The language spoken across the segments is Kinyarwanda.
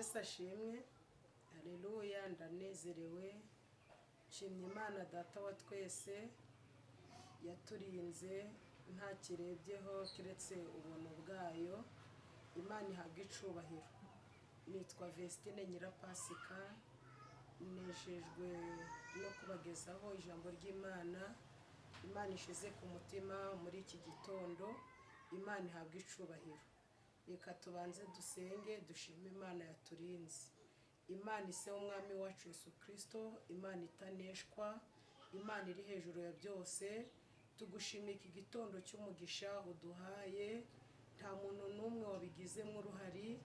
Yesu ashimwe, haleluya. Ndanezerewe, nshimye Imana Data wa twese yaturinze nta kirebyeho keretse ubuntu bwayo. Imana ihabwa icubahiro. Nitwa Vestine Nyirapasika, nejejwe no kubagezaho ijambo ry'Imana Imana ishize ku mutima muri iki gitondo. Imana ihabwa icubahiro. Reka tubanze dusenge, dushime Imana yaturinze. Imana ise w'Umwami wacu Yesu Kirisito, Imana itaneshwa, Imana iri hejuru ya byose, tugushimiye iki gitondo cy'umugisha uduhaye. Nta muntu n'umwe wabigizemo uruhari,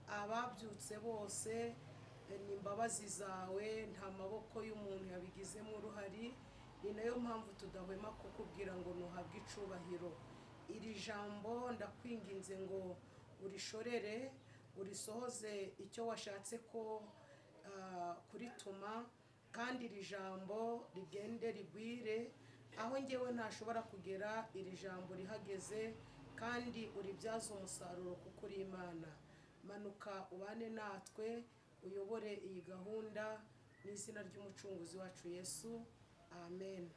ababyutse bose ni imbabazi zawe, nta maboko y'umuntu yabigizemo uruhari. Ni nayo mpamvu tudahwema kukubwira ngo ntuhabwe icubahiro. Iri jambo ndakwinginze ngo urishorere, urisohoze icyo washatse ko kurituma, kandi iri jambo rigende rigwire aho ngewe ntashobora kugera. Iri jambo rihageze kandi uribyaze umusaruro kuko uri Imana. Manuka ubane natwe, uyobore iyi gahunda mu izina ry'Umucunguzi wacu Yesu, amen.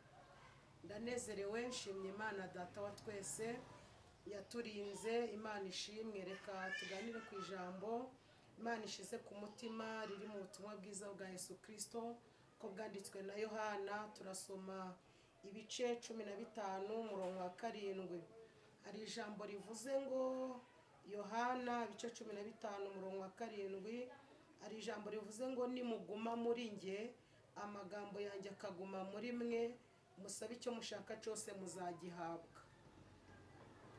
Ndanezerewe, nshimye Imana Data wa twese yaturinze. Imana ishimwe. Reka tuganire ku ijambo Imana ishize ku mutima riri mu butumwa bwiza bwa Yesu Kirisito ko bwanditswe na Yohana. Turasoma ibice 15, umurongo wa 7. Hari ijambo rivuze ngo, Yohana ibice 15, umurongo wa 7, hari ijambo rivuze ngo: "Nimuguma muri nge, amagambo yanjye akaguma muri mwe, musabe icyo mushaka cyose muzagihabwa."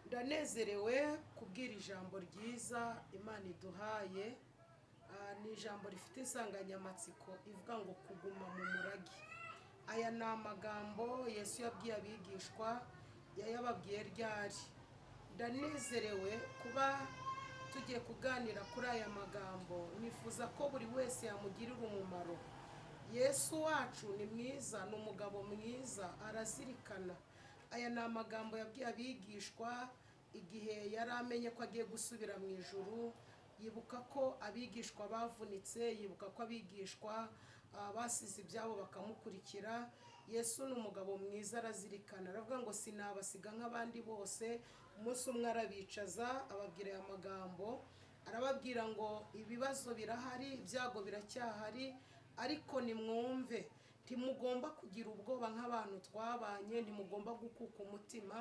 Ndanezerewe kubwira ijambo ryiza Imana iduhaye. Ni ijambo rifite insanganyamatsiko ivuga ngo kuguma mu murage. Aya ni amagambo Yesu yabwiye abigishwa. Yayababwiye ryari? Ndanezerewe kuba tugiye kuganira kuri aya magambo. Nifuza ko buri wese yamugirira umumaro. Yesu wacu ni mwiza, ni umugabo mwiza, arazirikana. Aya ni amagambo yabwiye abigishwa igihe yari amenye ko agiye gusubira mu ijuru. Yibuka ko abigishwa bavunitse, yibuka ko abigishwa basize ibyabo bakamukurikira. Yesu ni umugabo mwiza, arazirikana. Aravuga ngo: "Sinabasiga nk'abandi bose." Umunsi umwe arabicaza, ababwira aya magambo, arababwira ngo: "Ibibazo birahari, ibyago biracyahari, ariko nimwumve, ntimugomba kugira ubwoba nk'abantu twabanye, ntimugomba gukuka umutima."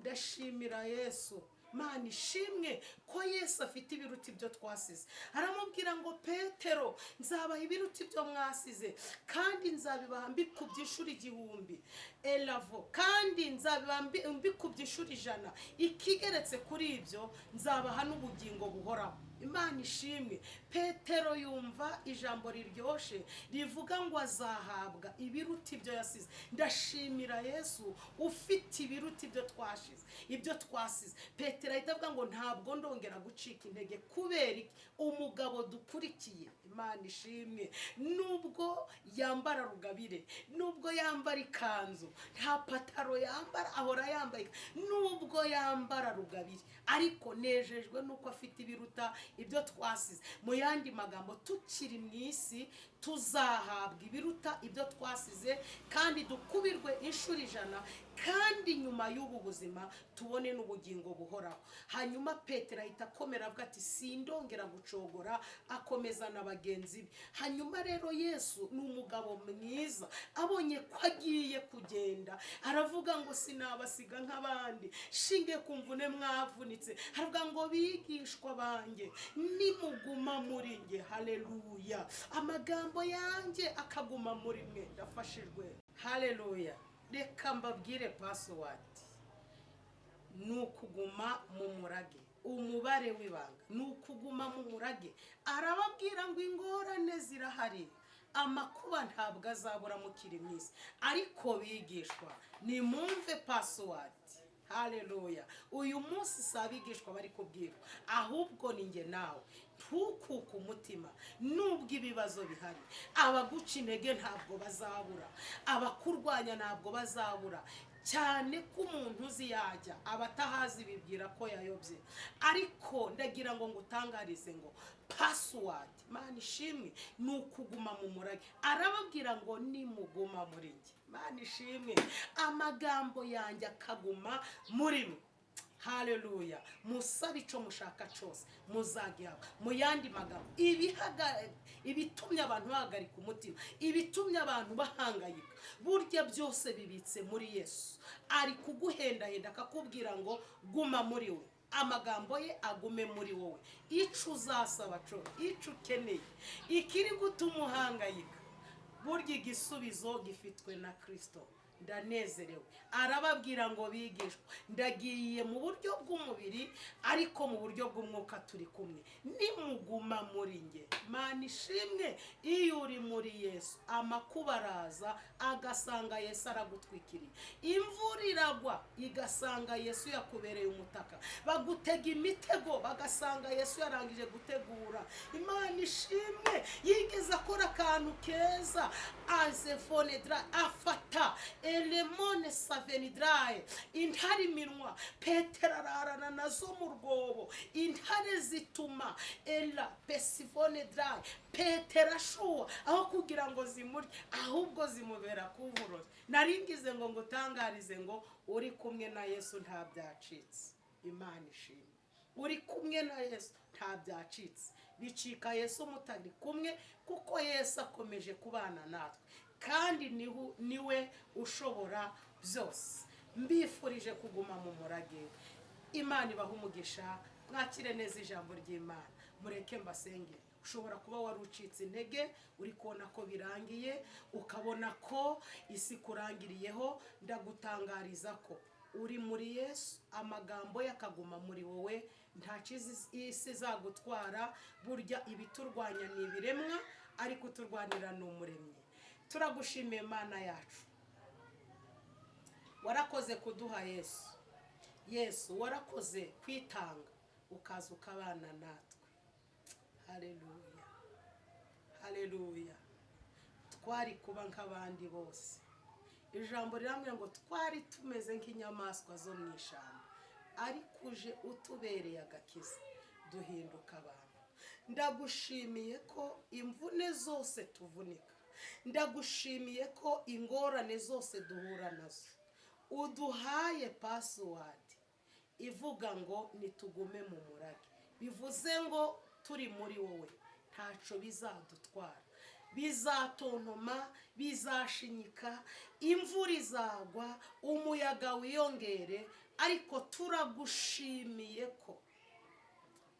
Ndashimira Yesu. Mana ishimwe ko Yesu afite ibiruta ibyo twasize. Aramubwira ngo: "Petero, nzabaha ibiruta ibyo mwasize, kandi nzabibaha mbikubye inshuro 1000 elavo, kandi nzabibaha mbikubye inshuro 100. Ikigeretse kuri ibyo, nzabaha n'ubugingo buhoraho." Imana ishimwe. Petero yumva ijambo riryoshe rivuga ngo azahabwa ibiruta ibyo yasize. Ndashimira Yesu ufite ibiruta ibyo twashize, ibyo twasize. Petero ahita avuga ngo: "Ntabwo ndongera gucika intege." Kubera iki? Umugabo dukurikiye, Imana ishimwe, nubwo yambara rugabire, nubwo yambara ikanzu, nta pataro yambara, ahora yambaye, nubwo yambara rugabire, ariko nejejwe nuko afite ibiruta ibyo twasize. Mu yandi magambo, tukiri mu isi tuzahabwa ibiruta ibyo twasize, kandi dukubirwe inshuro 100, kandi nyuma y'ubu buzima tubone n'ubugingo buhoraho. Hanyuma Petero ahita akomera, avuga ati: "Sindongera gucogora." Akomeza na bagenzi be. Hanyuma rero Yesu ni umugabo mwiza, abonye ko agiye kugenda, aravuga ngo: "Sinabasiga nk'abandi, shinge ku mvune mwavunitse." Aravuga ngo: "Bigishwa banjye, nimuguma muri nge, haleluya, amagambo yanjye akaguma muri mwe." Ndafashijwe, haleluya. Reka mbabwire password: ni ukuguma mu murage. Umubare w'ibanga ni ukuguma mu murage. Arababwira ngo: "Ingorane zirahari, amakuba ntabwo azabura mukiri mu isi, ariko bigishwa, nimwumve password." Haleluya. Uyu munsi si abigishwa bari kubwirwa, ahubwo ni njye nawe. Ntukuke umutima nubwo ibibazo bihari. Abaguca intege ntabwo bazabura, abakurwanya ntabwo bazabura. Cyane ko umuntu uzi yajya abatahazi bibwira ko yayobye, ariko ndagira ngo ngutangarize ngo password, Mana ishimwe, ni ukuguma mu murage. Arababwira ngo nimuguma muri njye, Mana ishimwe, amagambo yanjye akaguma muri mwe, haleluya, musabe icyo mushaka cyose muzagihabwa. Mu yandi magambo, ibitumye abantu bahagarika umutima, ibitumye abantu bahangayika, burya byose bibitse muri Yesu. Ari kuguhendahenda akakubwira ngo guma muri we, amagambo ye agume muri wowe. Icyo uzasaba cyo, icyo ukeneye, ikiri gutuma uhangayika, burya igisubizo gifitwe na Kirisito. Ndanezerewe. Arababwira ngo bigishwa, ndagiye mu buryo bw'umubiri, ariko mu buryo bw'umwuka turi kumwe, nimuguma muri nge. Mana ishimwe. Iyo uri muri Yesu, amakuba araza agasanga Yesu aragutwikiriye, imvura iragwa igasanga Yesu yakubereye umutaka, bagutega imitego bagasanga Yesu yarangije gutegura. Imana ishimwe. Yigeze akora akantu keza, azefonedra afata elemone savenidraye, intare iminwa, Petero ararana nazo mu rwobo. Intare zituma ela pesifonedraye, Petero ashuwa, aho kugira ngo zimurye ahubwo zimubera kuvurori. Naringize ngo ngutangarize ngo uri kumwe na Yesu nta byacitse. Imana ishimwe. Uri kumwe na Yesu nta byacitse. Bicika Yesu mutari kumwe, kuko Yesu akomeje kubana natwe kandi niwe ushobora byose. Mbifurije kuguma mu murage. Imana ibaha umugisha. Mwakire neza ijambo ry'Imana. Mureke mbasengere. Ushobora kuba wari ucitse intege, uri kubona ko birangiye, ukabona ko isi ikurangiriyeho. Ndagutangariza ko uri muri Yesu, amagambo ye akaguma muri wowe, nta isi izagutwara. Burya ibiturwanya ni ibiremwa, ariko uturwanira ni Umuremyi. Turagushimiye Mana yacu, warakoze kuduha Yesu. Yesu, warakoze kwitanga ukaza ukabana natwe. Haleluya, haleluya. Twari kuba nk'abandi bose. Ijambo rirambwira ngo twari tumeze nk'inyamaswa zo mu ishyamba, ariko uje utubereye agakiza duhinduka abantu. Ndagushimiye ko imvune zose tuvunika, ndagushimiye ko ingorane zose duhura nazo, uduhaye password ivuga ngo nitugume mu murage. Bivuze ngo turi muri wowe ntaco bizadutwara. Bizatontoma, bizashinyika, imvura izagwa, umuyaga wiyongere, ariko turagushimiye ko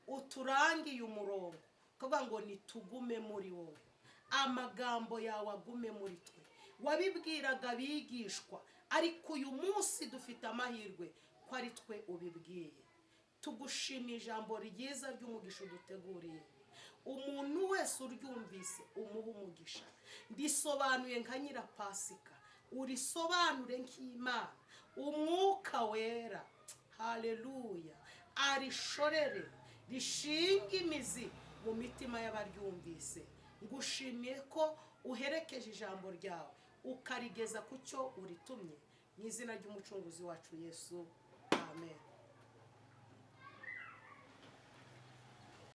uturangiye umurongo ukavuga ngo nitugume muri wowe, amagambo yawe agume muri twe. Wabibwiraga abigishwa, ariko uyu munsi dufite amahirwe ko ari twe ubibwiye. Tugushimiye ijambo ryiza ry'umugisha uduteguriye. Umuntu wese uryumvise umuha umugisha. Ndisobanuye nka Nyirapasika, urisobanure nk'Imana. Umwuka Wera, haleluya, arishorere rishinga imizi mu mitima y'abaryumvise. Ngushimiye ko uherekeje ijambo ryawe ukarigeza ku cyo uritumye, mu izina ry'Umucunguzi wacu Yesu, amen.